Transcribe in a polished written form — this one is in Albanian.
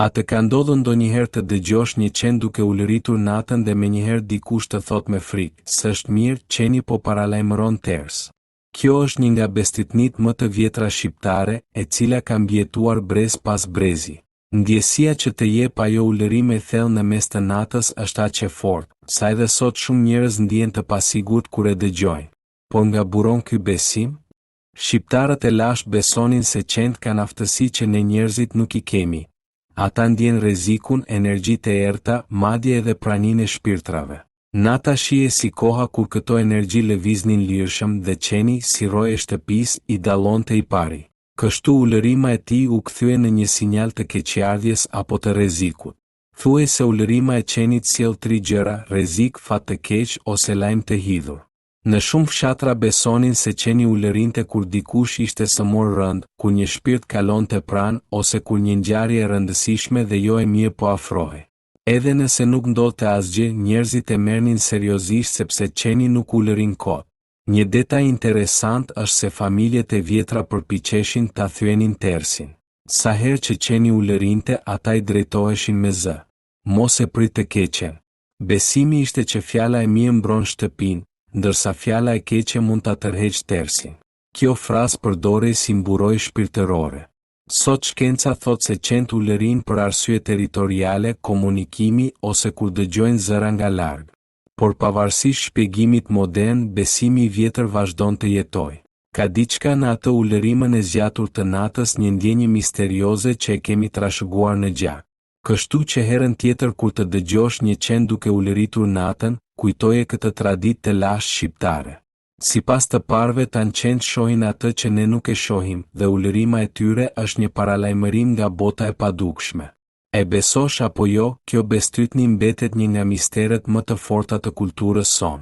A të ka ndodhur ndonjëherë të dëgjosh një qen duke ulëritur natën dhe menjëherë dikush të thotë me frikë, s'është mirë, qeni po paralajmëron ters. Kjo është një nga bestytnitë më të vjetra shqiptare, e cila ka mbijetuar brez pas brezi. Ndjesia që të jep ajo ulërimë e thellë në mes të natës është aq e fortë, sa edhe sot shumë njerëz ndihen të pasigurt kur e dëgjojnë. Por nga buron ky besim? Shqiptarët e lashtë besonin se qentë kanë aftësi që ne njerëzit nuk i kemi. Ata ndjenë rrezikun, energjitë e errëta, madje edhe praninë e shpirtrave. Nata shihej si koha kur këto energji lëviznin lirshëm dhe qeni, si roje e shtëpisë, i dallonte i pari. Kështu ulërima e tij u kthye në një sinjal të keqardhjes apo të rrezikut. Thuhej se ulërima e qenit sjell tri gjëra, rrezik, fat të keq ose lajm të hidhur. Në shumë fshatra besonin se qeni ulërinte kur dikush ishte sëmurë rëndë, kur një shpirt kalonte pranë ose kur një ngjarje e rëndësishme dhe jo e mirë po afrohej. Edhe nëse nuk ndodhte asgjë, njerëzit e merrnin seriozisht sepse qeni nuk ulërin kot. Një detaj interesant është se familjet e vjetra përpiqeshin ta thyenin tersin. Sa herë që qeni ulërinte, ata i drejtoheshin me zë. Mos e prit të keqen. Besimi ishte që fjala e mirë mbron shtëpinë, ndërsa fjala e keqe mund ta tërheqë tersin. Kjo frazë përdorej si mburojë shpirtërore. Sot shkenca thotë se qentë ulërijnë për arsye territoriale, komunikimi ose kur dëgjojnë zëra nga larg. Por pavarësisht shpjegimit modern, besimi i vjetër vazhdon të jetojë. Ka diçka në atë ulërimën e zgjatur të natës një ndjenjë misterioze që e kemi trashëguar në gjak. Kështu që herën tjetër kur të dëgjosh një qen duke ulëritur natën, kujtoje këtë traditë të lashtë shqiptare. Sipas të parëve tanë qentë shohin atë që ne nuk e shohim dhe ulërima e tyre është një paralajmërim nga bota e padukshme. E besosh apo jo, kjo bestytni mbetet një nga misteret më të forta të kulturës sonë.